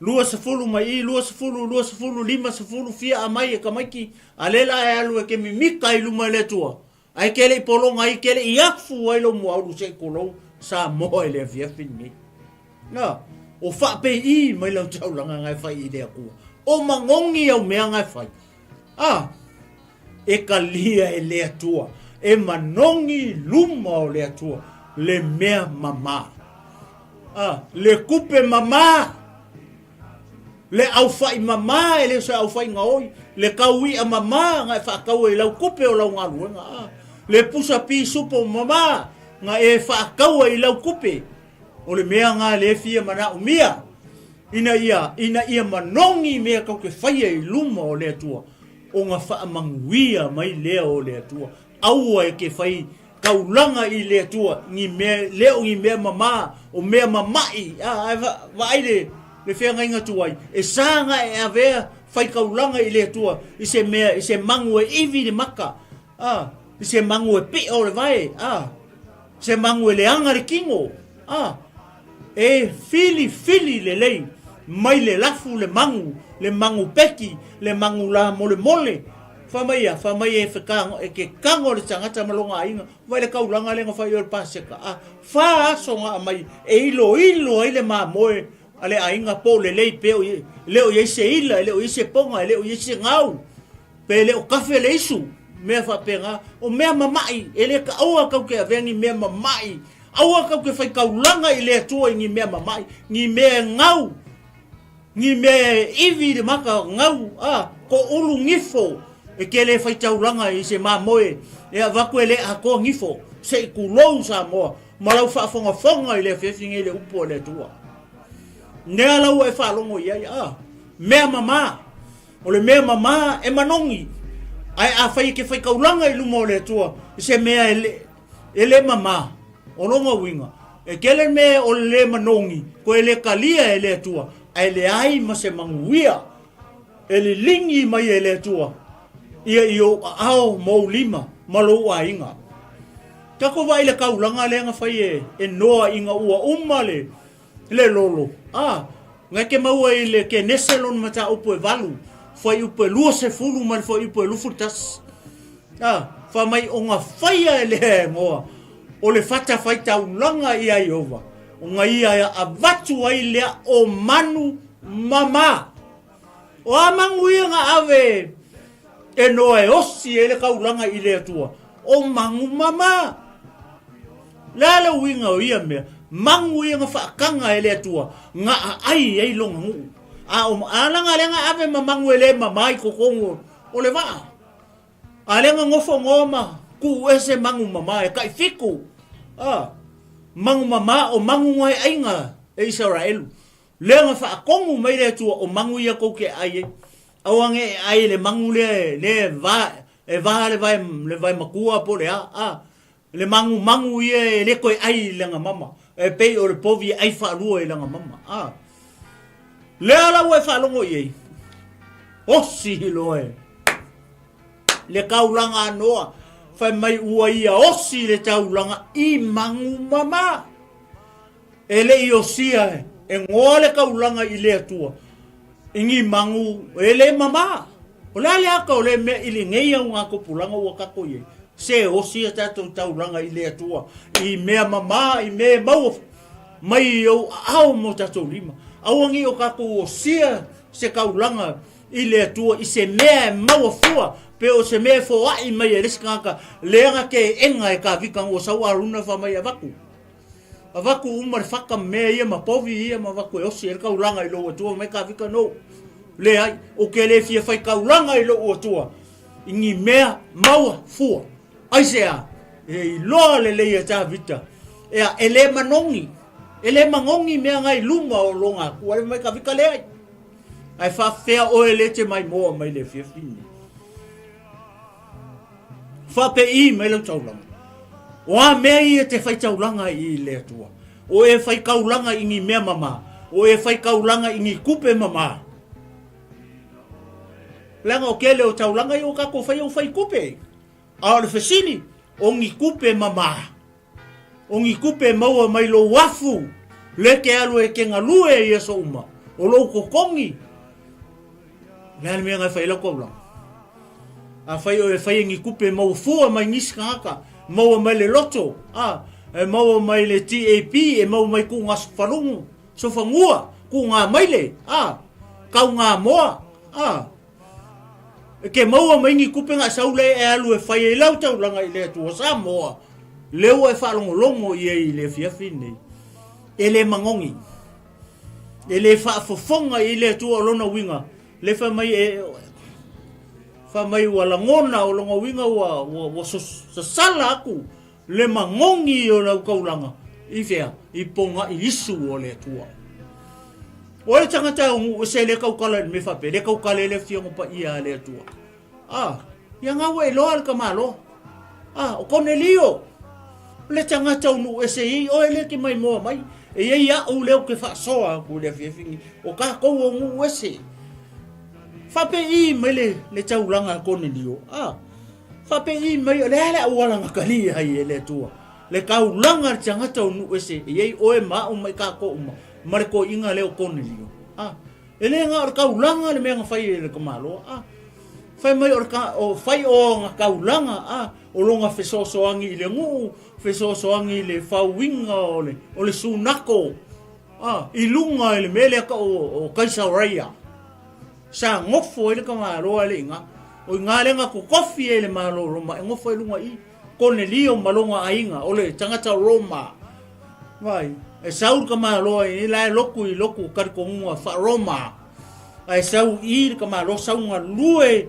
20 mai i, 20, 20, 50, fia aumai e tamaiti, a lea la e alu e te mimita i luma i le Atua, ae te le i pologa ai, te le i afu ai lou muaulu se i tulou Samoa i le afiafi lenei. Na, o faapei mai lau taulaga na e fai i le Atua. O magogi au mea na e fai. A, e kalia e le Atua, e manogi luma o le Atua, le mea mamā. A, le kupe mamā, le auwhai mamā, e le o se auwhai gaoi, le kaui'a mamā na e whaakaua i lau kupe o lau galuega. A, le pusa pisupo mamā na e whaakaua i lau kupe, o le mea nga le fia manaomia, ina ia, ina ia manogi mea kau ke whaia i luma o le Atua, ona faamanuia mai lea o le Atua. Aua e ke whai taulaga i le Atua, ni mea, le o ni mea mamā, o mea mamaʻi, a, ae va, vaai le, le feagaiga tuai, e sa na e avea faitaulaga i le Atua i se mea, i se magu e ivi le maka, a, i se magu e piʻo le vae, a, se magu e leaga le kino, a, E filifili lelei mai le lafu le magu, le magu peki, le magu lamolemole. Fai mai ia, fai mai e whekaango, e ke kango le tangata ma longa aiga, vai le kaulanga le nga whai o le paseka. A, wha aso nga mai, e ilo ilo ai le mamoe a le aiga po lelei pe o i, le o i ai se ila, e le o i ai se ponga, e le o i ai se ngau. Pe le o kafe le isu, mea faapena, o mea mamaʻi, e le kaʻoa kau ke avea ni mea mamaʻi, aua kau ke faitaulaga i le Atua i ni mea mamaʻi, ni mea e gau, ni mea e ivi i le maka, gau, a, ko ulu gifo, e ke le faitaulaga i se mamoe, e avatu e le atoa gifo, se i kulou Samoa, ma lau faafogafoga i le afiafi nei le upu a le Atua. Nea lau ua e faalogo i ai, a, mea mamā. O le mea mamā e manogi, ae afai e ke faitaulaga i luma o le Atua i se mea e le, e le mamā, o lona uiga, e tele mea o le le manogi, koe le talia e le Atua, ae leai ma se manuia e liligi mai e le Atua ia i ou aao ma ou lima ma lou aiga. Tatou vaai i le taulaga lea na fai e, e Noa ina ua uma le, Le lolo, a, ngai ke maua i le Kenese lona mataupu e valu, fuaiupu e 20 ma le fuaiupu e 21. A, fa mai o nga faia e lea e ngoa, o le fatafaitaulaga ia Iova, o nga ia e avatu ai lea o manu mama. O a magu ia nga ave e noa e osi e le kaulaga i le Atua. O magu mama. Le a le uiga o ia mea? Magu ia na faataga e le Atua na aai ai lona nuu. A o a laga lea na ave ma magu e le mama i totonu o le vaa. A lea na nofo noa ma tuu ese magu mama e tai fitu. A magu mama o magu na e aiga e Isaraelu. Lea na faatonu mai le Atua o magu ia tou te aai ai. Aua ne i ai i le magu lea lea e va e va le vae le vae matua po o le a, a le magumagu ia e le toe ai i lana mama, e pei o le povi e ai faalua i lana mama, a. Lea la ua e faalogo i ai, osi loa e le taulaga a Noa, fai mai ua ia osi le taulaga i magu mama. E le i osia e goa le taulaga i le Atua i ni magu e le mama. O le a le aka o le mea i lenei augatupulaga ua tatou i ai? Se osi a tatou taulaga i le Atua i mea mama, i mea e maua mai i ou aao ma o tatou lima. Aua ne i o tatou osia se taulaga i le Atua i se mea e maua fua, pe o se mea e foai mai e le isi tagata, lea na teena e Tavita ua sau Aruna fai mai e avatu. Avatu uma le faka ma mea ia ma povi ia ma avatu e osi ai le taulaga i lou Atua mai Tavita no. Leai, ou te le fia fai taulaga i lou Atua i ni mea maua fua. Aisea? E iloa lelei e Tavita, ea, e le manogi, e le manogi mea na i luma o lona Atua. Le mai Tavita, leai. Ae faafefea oe le te maimoa mai le afiafi nei. Faapei mai lau taulaga. O a mea ia te fai taulaga i le Atua? O e fai kaulaga i ni mea mama? O e fai kaulaga i ni kupe mama? Leaga o kele o taulaga ia o kakou fai au fai kupe. A o le fesili, o ni kupe mama? O ni kupe maua mai lou afu, le te alu e te galue i aso uma, o lou totogi. O le a le mea na e fai ai lau taulaga? Afai oe e fai e ni kupe maua fua mai nisi tagata, maua mai le loto, a, e maua mai le TAP, e maua mai kuga falugu, sofanua, kuga maile, a, kauga moa, a, E ke maua mai ni kupe nga sau le e alu e fai ai lau taulaga i le Atua Samoa, lea ua e faalogologo i ai i le afiafi nei. E le magogi, e le faafofoga i le Atua o lona uiga, le fai mai e fai mai ua lagona o lona uiga ua, ua, ua sasala aku le magogi o lau taulaga i fea? I pogaʻi isu o le Atua. O le tagata o nuu ese le tautala i le mea faapea, le tautala i le Afioga Paia a le Atua. Ah, ia ngā ua iloa le tamaloa. Ah, o Konelio, le tagata o nuu ese i oe le te maimoa mai. E iai a'u lea ou te faasoa atu i le afiafi nei, o tatou o nuu ese. Faapei mai le, le taulaga a Konelio. Ah, faapei mai, o le a le auala na talia ai e le Atua. Le taulaga a le tagata o nuu ese, e iai oe ma a'u ma i tatou uma. Ma le toeaina lea o Konelio. A, e le na o le taulaga le mea na fai e le tamaloa. A, fai mai o le ka, o fai o na taulaga, a, o lona fesoasoani i le nuu, fesoasoani i le fauina o le, o le sunako, a, i luga i le mea lea tau o, o Kaisareia. Sa nofo ai le tamaloa le iga. O iga lea na totofi ai le Malo o Roma e nofo ai luga i. Konelio ma lona aiga, o le tagata Roma. Vai, e sau le tamaloa i la e lotu i lotu talitonuga faa-Roma. Ae sau i le tamaloa sau galue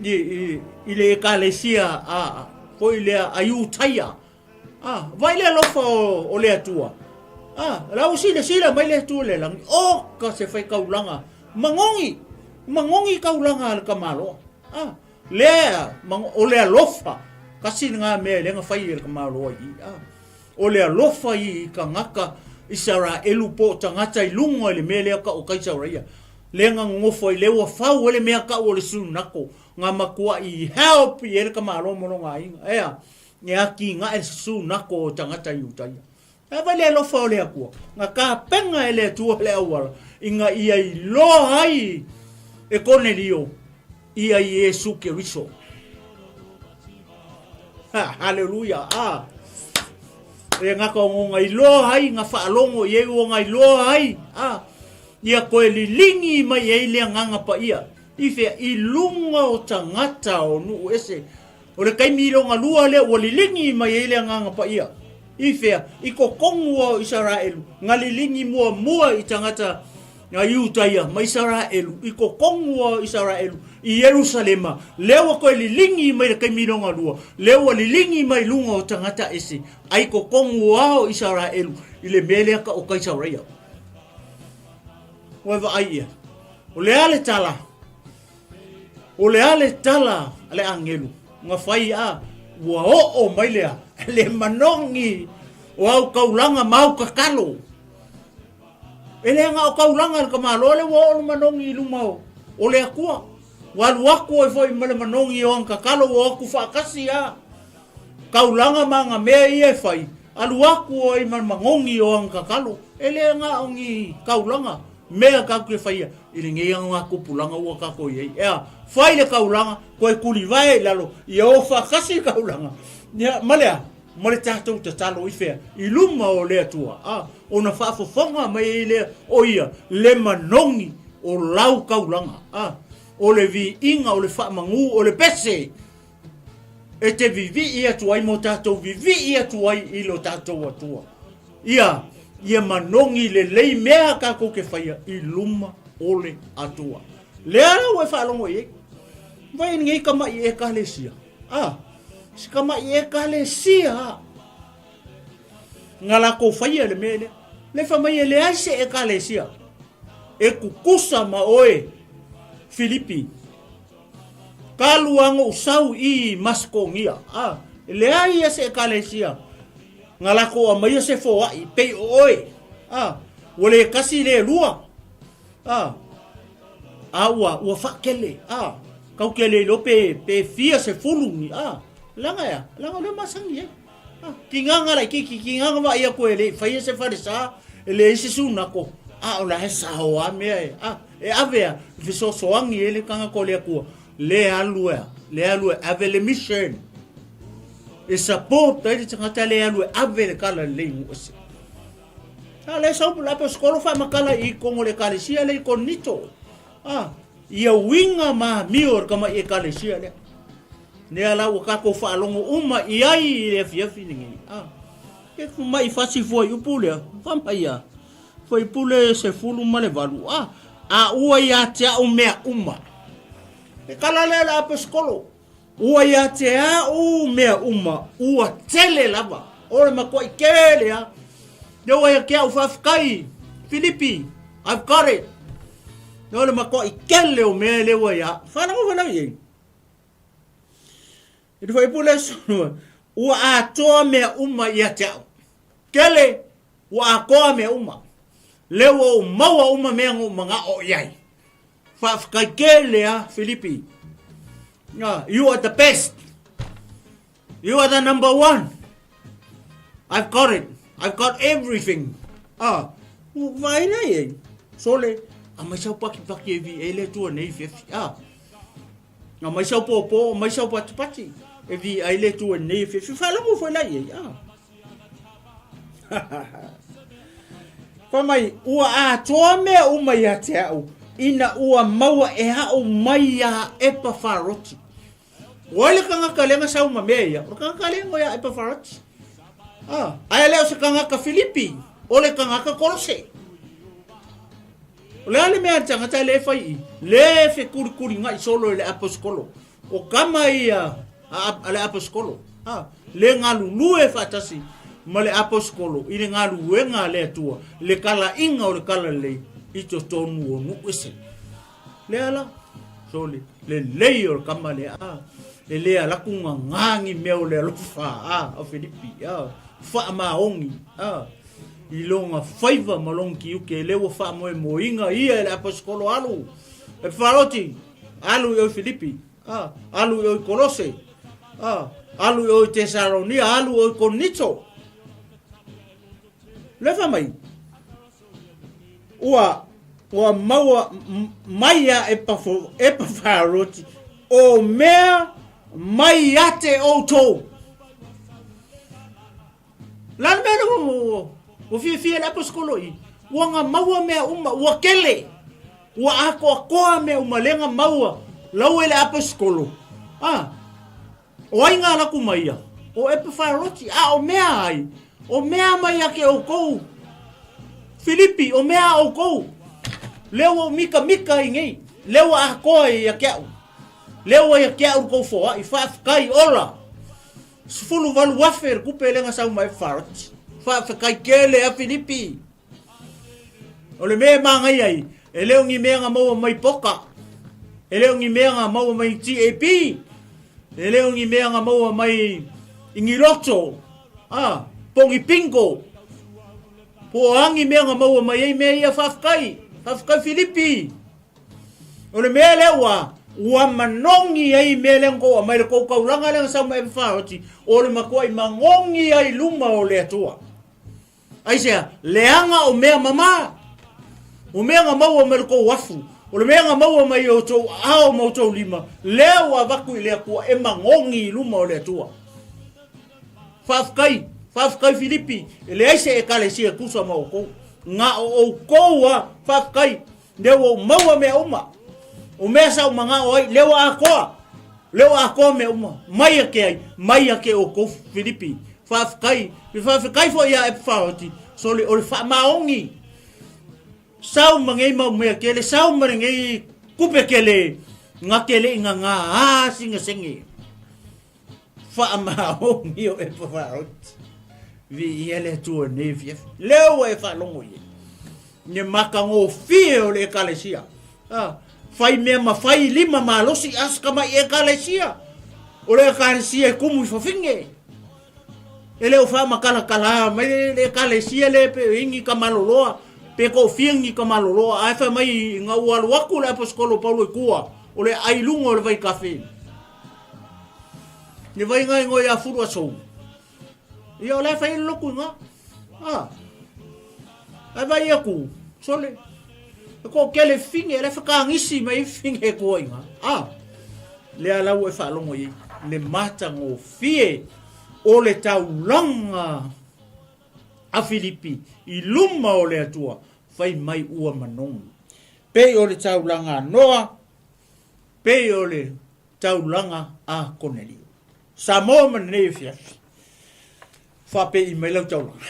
i, i, i le ekalesia a, foi lea a Iutaia. A, vai le alofa o, o le Atua. A, la ua silasila mai le Atua i le lagi, oka se faitaulaga magogi, magogi taulaga a le tamaloa. A, Lea, o le alofa, kasi lena mea e le na fai e le tamaloa i i. A, o le alofa i i tagata Isaraelu po o tagata i luga i le mea lea tau o Kaisaraia. Lea na nonofo ai, lea ua fau ai le mea tau o le sunako, na matuai help i ai le tamaloa ma lona aiga. Ea, e atinae le sunako o tagata Iutaia. Ae vai le alofa o le Atua, na tapena e le Atua le auala, ina ia iloa ai e Konelio ia Iesu Keriso. Ha, haleluia. Ah. E ngaka o ngā iloa ai, ngā whaalogo i ei o ngā iloa ai. Ah. Ia koe lilingi mai ei lea nganga pa ia. I whea, i lunga o tangata o nuu ese. O le taimi logalua lea ua liligi mai ai le Agaga Paia. I fea? I totonu o Isaraelu, na liligi muamua i tagata na Iutaia ma Isaraelu, i totonu o Isaraelu, i Ierusalema, lea ua toe liligi mai le taimi logalua, lea ua liligi mai luga o tagata ese, ai totonu o Isaraelu, i le mea lea tau o Kaisareia. Ua e vaai ia. O le a le tala? O le a le tala a le agelu na fai a ua oo mai lea le manogi o au kaulaga ma au kakalo. E le na o kaulaga le tamaloa le ua oo le manogi i luma o, o le Atua. Ua alu atu ai foi ma le manogi o ana kakalo ua o atu faatasi a kaulaga ma ana mea ia e fai, alu atu ai ma le manogi o ana kakalo. E le na o ni kaulaga mea tatou te faia i lenei augatupulaga ua tatou i ai. Ea, fai le taulaga, toe tulivae i lalo, ia o faatasi le taulaga, ia, ma le a? Ma le tatou tatalo i fea? I luma o le Atua, a, ona faafofoga mai ai lea o ia le manogi o lau taulaga, a, o le viiga, o le faamagū, o le pese e te vivii atu ai mo tatou vivii atu ai i lo tatou Atua. Ia, ia manogi lelei mea tatou te faia i luma o le Atua. Lea la ua e faalogo i ai. Vai nei kamaʻi Ekalesia. Ah, si kamaʻi Ekalesia. Nga lakou faia le mea lea. Le fai mai e leai se Ekalesia e kukusa ma oe Filipi. Kalu a sau i Masekonia. A, e leai ia se Ekalesia nga lakou aumaia se foaʻi pei o oe. A, ua le kasi le lua. A, a ua, ua faakele. A, kau ke le iloa pe, pe fia se fulu ni. A, leaga ea, leaga o lea masani ai. A, tigaga laitiiti, tigaga vaai atu e le i faia se falesa, e leai se sunako, a o la e sao a mea e, a, e ave a, e fesoasoani ai le tagata o le Atua, le alu e, le alu e ave le mission. E support ai le tagata le alu e ave le tala lelei i nuu ese. A le sau la aposetolo faamatala i totonu o le ekalesia le i Korinito. A, ia uiga ma amio o le tamai ekalesia lea. Lea la ua tatou faalogo uma i ai i le afiafi lenei. A, ke mai fasi fuaiupu lea, fai mai a, fuaipule 18, a, a ua ia te au mea uma. E kala lea le aposetolo. Ua ia te au mea uma, ua tele lava. O le matuai tele a. Lea ua ia te au faafetai, Filipi, I've got it. O le matuai tele o mea lea ua ia. Faalogo foi lau i ai. I le fuaiupu lea ua atoa mea uma ia te au. Tele, ua atoa mea uma. Lea ua ou maua uma mea na ou manao i ai. Faafetai tele a Filipi. You are the best. You are the number one. I've got it. I've got everything. Ah, vaai nei e. Sole, a mai sau pakipaki e vi e le tua nei fiafi. Ah, a mai sau pōpō, mai sau patipati e vi ai le tua nei fiafi. Whaalogo foi lai e. Ah. Fai mai, ua atoa mea uma ia te au, ina ua maua e a'u mai iā Epafaroti. O ai le tagata lea na sau ma mea ia? O le tagata lea ngo iā Epafaroti. Ah, ae le o se tagata Filipi, o le tagata Kolose. O le a le mea a le tagata le e fai i? Le fekulikuligaʻi solo i le aposetolo. O kama ia a, a le aposetolo. A, le galulue faatasi ma le aposetolo i le galuega a le Atua, le kalaʻiga o le talalelei i totonu o nuu ese. Lea la, sole, lelei o le kama lea, a, e le ala atu gagā ni mea o le alofa, a, o Filipi, a, faamaoni, a, i lona faiva ma lona tiute, lea ua faamoemoeina ia e le aposetolo alu, e Faroti, alu i oi Filipi, a, alu i oi Kolose, a, alu i oi Tesalonia, alu i oi Korinito. Le fai mai, ua, ua maua mai ia Epafaroti o mea mai ia te outou. La le mea lea ua, ua fiafia le aposetolo i, ua nga maua mea uma, ua kele, ua atoatoa mea uma lea nga maua, lau e le aposetolo. Ah. O ai nga laku mai ia? O Epafaroti, a o mea ai? O mea mai ia ke oukou? Filipi, o mea a oukou? Lea ua ou mikamika ai nei, lea ua atoa ai ia te au. Lea ua ia te au le tou foai, faafetai, ola. 18,000 le tupe lea na sau ma Epafaroti. Faafetai tele a Filipi. O le mea e manaia ai, e le o ni mea na maua mai poka, e le o ni mea na maua mai TAP, e le o ni mea na maua mai i ni loto, a, po o ni bingo, po o a ni mea na maua mai ai mea ia faafetai, faafetai Filipi. O le mea lea ua, ua manogi ai mea lea na tou aumai le tou taulaga lea na sau mai Epafaroti, o le matuai manogi ai luma o le Atua. Aisea? Leaga o mea mamā. O mea na maua mai le tou afu, o le mea na maua mai i outou aao ma outou lima, lea ua avatu i le Atua e magogi i luma o le Atua. Faafetai, faafetai Filipi, e leai se ekalesia e tusa ma outou. Na o outou a, faafetai, lea ua ou maua mea uma. O mea sa ou manao ai, lea ua atoa. Lea ua atoa mea uma. Mai ake ai, mai ake outou Filipi. Faafetai, le faafetai foi ia Epafaoti, sole o le faamaoni. Sau ma nei mau mea tele, sau ma lenei tupe tele, na te le i gagā a sina sene. Faamaoni o Epafaoti. Viia le Atua nei afiafi. Lea ua e faalogo i ai. Ne matagofie o le Ekalesia. Ah, fai mea ma fai lima malosi aska mai Ekalesia. O le Ekalesia e kumu i fafine. E le o faamakalatala mai le Ekalesia le pe ingi ka maloloa, pe toafia ingi ka maloloa. Ae fai mai ina ua alu atu le Aposetolo o Paulo i tua, o le ai luga o le vaitafe. Ne vai ngai ngoi a furu asou. Ia o le fai le lotu inga. Ah. Ai vai aku, sole. E ko kele fine, le whakaangisi mai fine kua inga. Ah. Le ala ua e whaalongo i le matagofie o le taulaga a Filipi i luma o le Atua, fai mai ua manogi. Pei o le taulaga a Noa, pei o le taulaga a Konelio. Samoa ma lenei afiafi, faapei mai lau taulaga.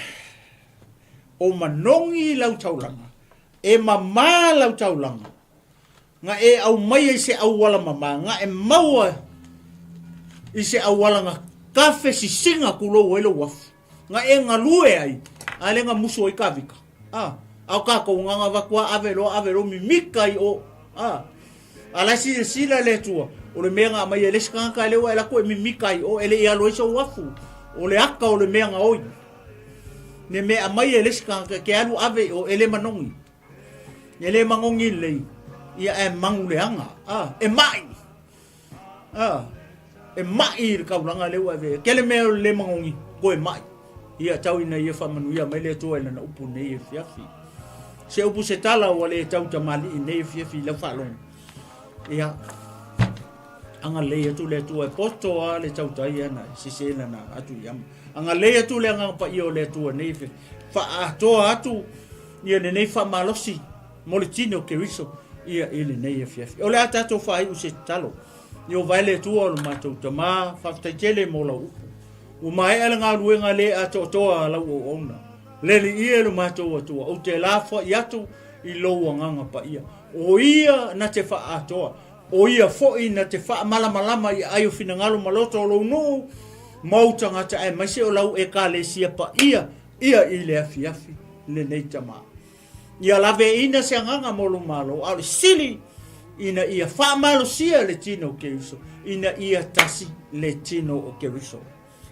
O manogi lau taulaga, e mamā lau taulaga, na e aumaia i se auala mamā, na e maua i se auala na kafe sisiga kulou ai lou afu, na e galue ai, a le na musu ai ka vika. A, a o kākou na na avatu a ave loa ave loa mimika i o, a, a la e silasila le Atua, o le mea na aumai e le isi tagata e le ua e alu atu e mimika ai o, e le i alu ai sou afu, o le aka o le mea na oi. Ne mea aumai e le isi tagata e ke alu ave i o, e le manogi. E le manogi lelei, ia ae magu leaga, a, e maʻi. A, e maʻi i le taulaga lea ua ave. Kele mea o le le manogi, koe maʻi. Ia tau ina ia faamanuia mai le Atua i lana upu nei afiafi. Se upu se tala ua le tau tamalii nei afiafi i lau faalogo. Ia, agalelei atu le Atua e poto a le tautai ana e sese lana atu i ama. Agalelei atu le agaga paia o le Atua nei afiafi. Faaatoa atu ia lenei faamalosi mo le tino o Keriso ia i lenei afiafi. O le a tatou faaiu se tatalo. Ieova e le Atua o lo matou Tama, faafetai tele mo lau upu. Ua maea le galuega le atoatoa a lau auauna. Le Alii e lo matou Atua, ou te lafoai atu i lou agaga paia. O ia na te faaatoa, o ia foi na te faamalamalama i aai o finagalo ma loto o lou nuu ma ou tagata aemaise o lau Ekalesia paia ia i le afiafi lenei Tama. Ia laveina se agaga mo lou Malo, a o le sili ina ia faamalosia le tino o Keriso, ina ia tasi le tino o Keriso.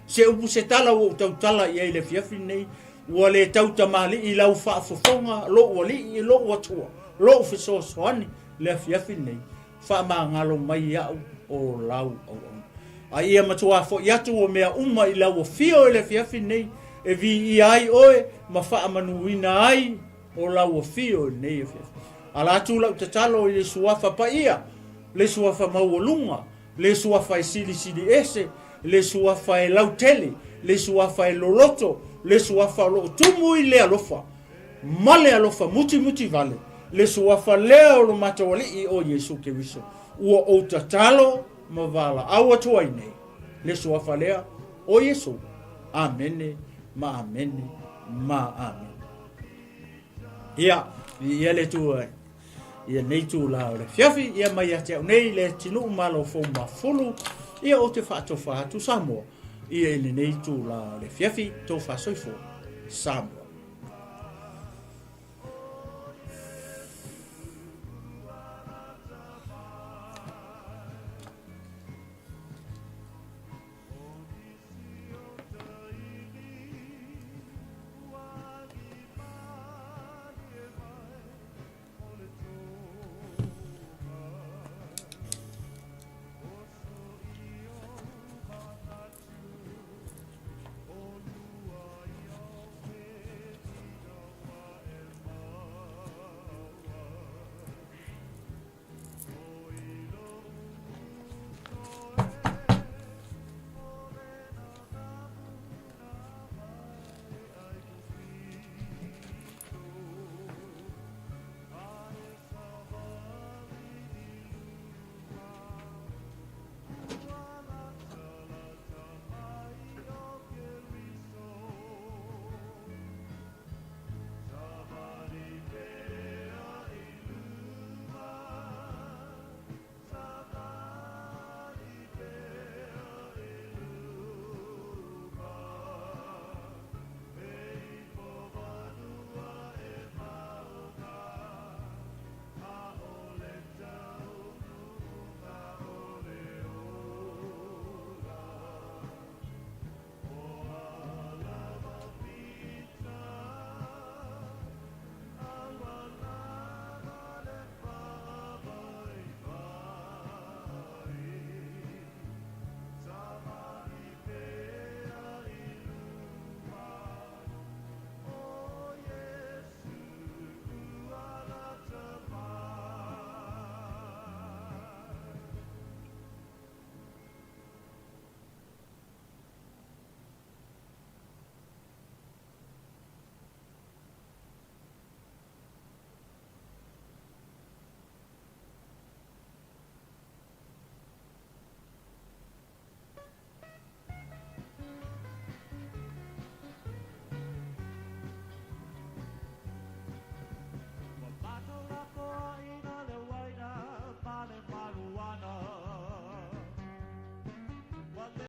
Se upu se tala ua ou tautala i ai i le afiafi lenei, ua le tau tamalii i lau faafofoga, lou alii, lou Atua, lou fesoasoani le afiafi lenei, faamagalo mai iaʻu o lau auauna. A ia matua foʻi atu o mea uma i lau afio i le afiafi lenei, e viia ai oe ma faamanuina ai o lau afio i lenei afiafi. Ala atu lau tatalo i le Suafa paia, le Suafa maualuga, le Suafa e silisili ese, le Suafa e lautele, le Suafa e loloto, le Suafa o lo o tumu i le alofa, ma le alofa mutimuti vale, le Suafa lea o lo matou Alii o Iesu Keriso, ua ou tatalo ma valaau atu ai nei. Le suafa lea o Iesu. Amene ma amene ma amene. Ia, viia le Atua i lenei itula o le afiafi, ia mai ia te au nei Leatinuu Malofou Mafulu, ia ou te faatofa atu Samoa, ia i lenei itula o le afiafi, tofa soifua, Samoa.